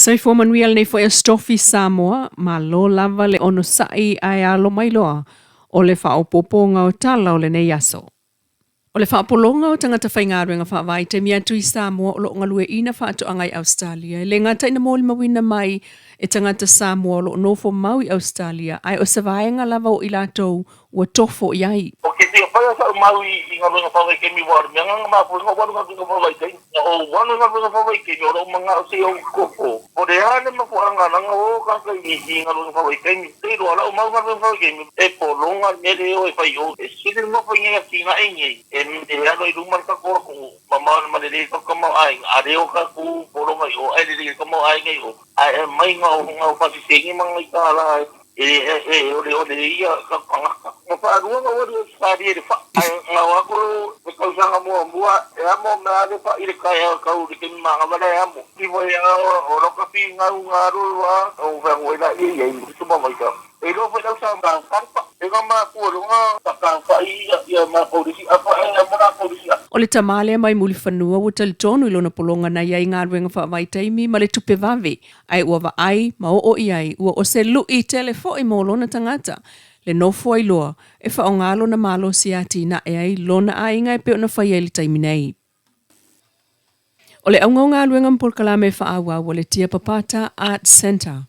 Soifua manuia lenei foi aso Tofi Samoa, malo lava le onosai ae alo mai loa o le faaopoopoga o tala o lenei aso. O le faapologa o tagata faigaluega faavaitaimi atu i Samoa o lo o galueaiina faatoaga i Ausetalia e le gata ina molimauina mai e tagata Samoa o lo o nofo mau i Ausetalia ae o se vaega lava o i latou ua tofo i ai. Ou te fia faia sau mau i galuega faavaitaimi aua o le mea na mafua ai ona ou alu i galuega faavaitaimi. Na ou alu i galuega faavaitaimi o lou manao se i ou koko po o le a le mafuaaga ala ona o tagata i galuega faavaitaimi. Ou te iloa o lau mau i galuega faavaitaimi e pologa le mea lea e o e fai i o. E sili le nofo i inei e atinae i inei e alu ai i luma le tatou atunuu ma lelei ai le tatou tamaoaiga a le o tatou pologa i o ae lelei ai le tamaoaiga i o ae aumai na o faasese ma nai tala e oleole ia tatou tagata. Na faalua ona ou alu i Ausetalia i le fai, ae na o atu le tausaga muamua e amo mea lava le fai i le taeao e tau i le taimi manava la e amo. Ivo ai lava o lota finau na alu alu lava ona ou fai atu ai laia i ai ma fitu mavaita. E iloa foi lau sa fa e na matua loa na fai ia matou i le isi afa ae amo latou i le isi afa. O le tama lea mai Mulifanua ua talitonu i lona pologa na i ai galuega faavaitaimi ma le tupe vave Ae ua vaai ma oo i ai ua o se luʻi tele foi mo lona tagata, le nofo ai loa e faaaoga lona malosi e atinae ai lona aiga e pei ona fai ai i le taimi nei. O le auga o galuega ma polokalame faaauau a le Tiapapata Art Centre,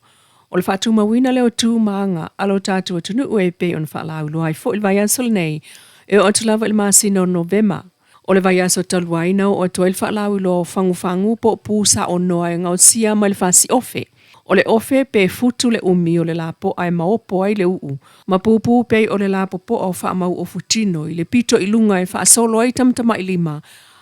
o le faatumauina lea o tu ma aga a lo tatou atunuu e pei ona faalauiloa ai foi i le vaiaso lenei e oo atu lava i le masina o Novema. O le vaiaso talu ai na oo atu ai le faalauiloa o fagufagu po o pu saonoa e gaosia mai le fasi ofe. O le ofe pe futu le umi o le lapoa e maopo ai le uu ma pupū pei o le lapopoa o faamau ofu tino i le pito i luga e faasolo ai tamatamailima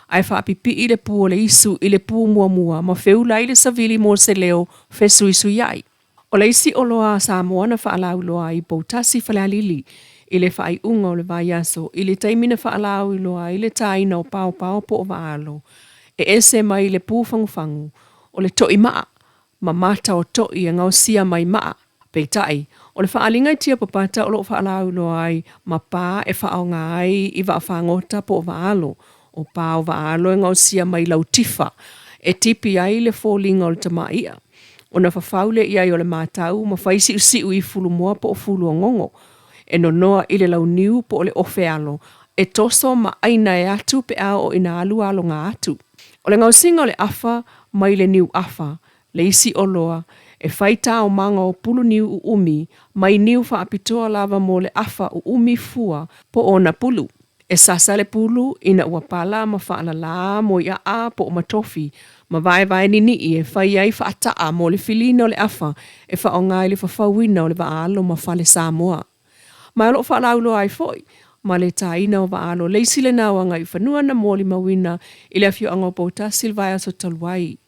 ae faapipii le pu o le isu i le pu muamua ma feula ai le savili mo se leo fesuisuiai. O le isi oloa a Samoa na faalauiloa ai i Poutasi Falealili i le faaiuga o le vaiaso i le taimi na faalauiloa ai le tāina o paopao po o vaaalo e ese mai le pu fagufagu o le toʻimaa ma mata o toʻi e gaosia mai maa. Peitai, o le faaaliga i Tiapapata o lo o faalauiloa ai ma pā e faaaoga ai i vaafagota po o vaaalo. O pā o vaaalo e gaosia mai lau tifa e tipi ai le foliga o le tamaiʻa. Ona fafau lea i ai o le matau ma fai siusiu i fulumoa po o fuluogogo e nonoa i le launiu po o le ofe alo e toso ma ʻaina e atu pe a oo ina alu aloga atu. O le gaosiga o le afa mai le niu afa, le isi oloa e fai taomaga o pulu niu uumi mai niu faapitoa lava mo le afa uumi fua po o ona pulu. E sasa le pulu ina ua pala ma faalalā mo i aʻa po o matofi ma vaevae niniʻi e fai ai faataʻa mo le filina o le afa e faaaoga i le fafauina o le vaaalo ma fale Samoa. Ma o lo o faalauiloa ai foi ma le tāina o vaaalo le isi lena o Agaifanua na molimauina i le afioaga o Poutasi i le vaiaso talu ai.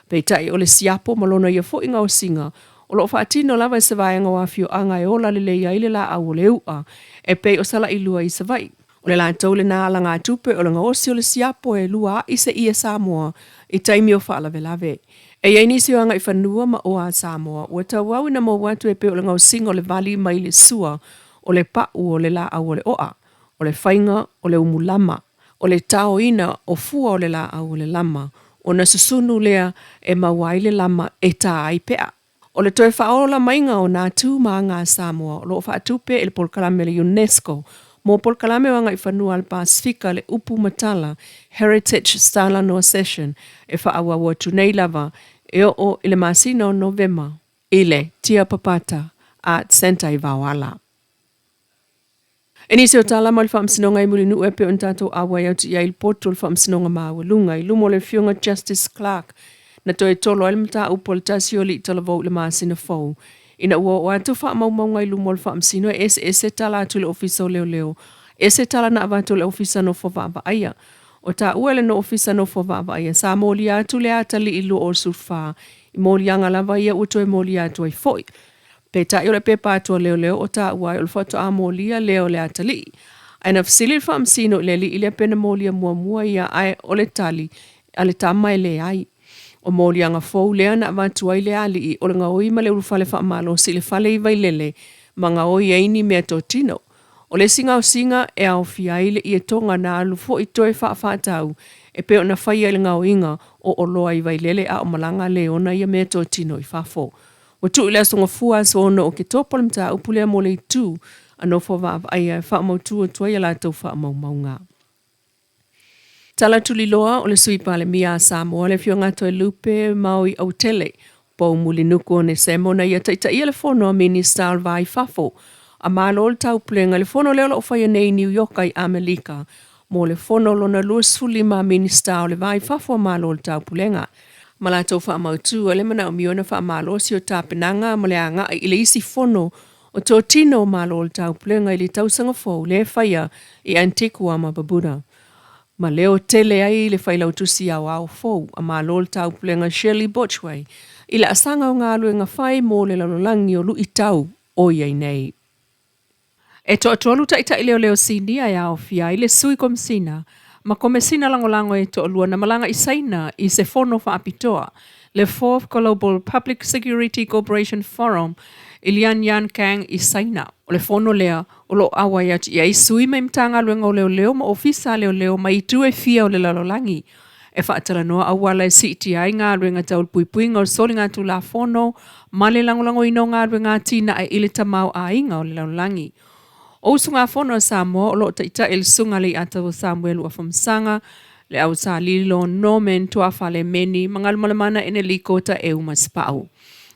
Peitai o le siapo ma lona ia foi gaosiga o lo o faatino lava e se vaega o afioaga e ola lelei ai le laau o le u'a e pei o Salailua i Savaii. O le latou lena alagatupe o le gaosi o le siapo e lua a'i se ie Samoa i taimi o faalavelave. E i ai nisi o agaifanua ma oa a Samoa ua tauau ina mou atu e pei o le gaosiga o le vali mai le sua o le pa'u o le laau o le o'a, o le faiga o le umulama. O le taoina o fua o le laau o le lama, ona susunu lea e maua ai le lama e tā ai pea. O le toe faaola maiga o nā tū ma aga a Samoa o lo o faatupe e le polokalame a le UNESCO mo polokalame o agaifanua a le Pasefika le upu matala Heritage Talanoa Session e faaauau atu nei lava e oo i le masina o Novema i le Tiapapata Art Centre i Vaoala. E nisi o tala mai le Faamasinoga i Mulinuu e pei ona tatou auai atu i ai i le potu o le Faamasinoga Maualuga i luma o le Afioga Justice Clark na toe tolo ai le mataupu a le tasi o alii talavou i le masina fou ina ua oo atu faamaumauga i luma o le Faamasino e eseese tala atu i le Ofisa o Leoleo ese tala na avatu e le Ofisa Nofo Vaavaaia. O taua e le no Ofisa Nofo Vaavaaia sa molia atu le atalii 24 i moliaga lava ia ua toe molia atu ai foi. Peitai o le pepa atu a leoleo o taua ai o le faatoa molia lea o le atalii. Ae na fesili le faamasino i le alii lea pe na molia muamua ia ae o le tali a le tama e leai. O moliaga fou lea na avatu ai le alii o le gaoi ma le ulufale faamalosi i le fale i Vailele ma gaoi ai ni meatotino. O le isi gaosiga e aofia ai le ietoga na alu foi toe faafaatau e pei ona faia i le gaoiga Oo loa i Vailele a o malaga le ona ia meatotino i fafo. Ua tuu i le Aso Gafua aso 6 o Oketopa le mataupu lea mo le itu a nofo vaavaaia e faamautu atu ai a latou faamaumauga. Tala tuliloa o le Sui Palemia a Samoa le Afioga Toelupe Maui Autele Pou Mulinuku Onesemo na ia taitaia le fono a Minista o le Va i Fafo a Malo o le Taupulega i le fono lea o lo o faia nei i Niu Ioka i Amelika mo le fono lona 25 a Minista o le Va i Fafo a Malo o le Taupulega ma latou faamautu ai le manaomia ona faamalosi o tapenaga mo le agai i le isi fono o totino o Malo o le Taupulega i le tausaga fou lea e faia i Antigua ma Barbuda. Ma leo tele ai le Failautusi Aoao fou a Malo o le Taupulega Shirley Botchway i le asaga o galuega fai mo le lalolagi o luitau o i ai nei. E toatolu taitai leoleo sinia e aofia ai le Sui Komesina ma Komesina Lagolago e toalua na malaga i Saina i se fono faapitoa, le Fourth Global Public Security Cooperation Forum i Lianyungang i Saina. O le fono lea o lo o auai atu i ai sui mai Matagaluega o Leoleo ma Ofisa a Leoleo mai itu e fia o le lalolagi e faatalanoa auala e siitia ai galuega tau le puipuiga o le soligatulafono ma le lagolagoina o galuega atinae i le tamaoaiga o le lalolagi. O usugafono a Samoa o lo o taitai e le Susuga Leiataua Samuelu Afamasaga, le Au Sa Lilo, Norman Tuafale Meni ma Galumalemana Eneliko Taeu Masepau.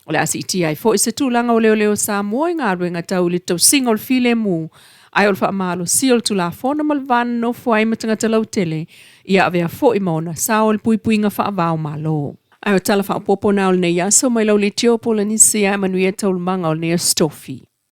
O le a siitia ai foi se tulaga o leoleo Samoa i galuega tau i le tausiga o le filemu, ae o le faamalosia o le Tulafono ma le va nonofo ai ma tagata lautele, ia avea foi ma ona sao i le puipuiga faava o Malo. Ae o tala faaopoopo na o lenei aso mai lau leitio Polenisia e manuia taualumaga o lenei Aso Tofi.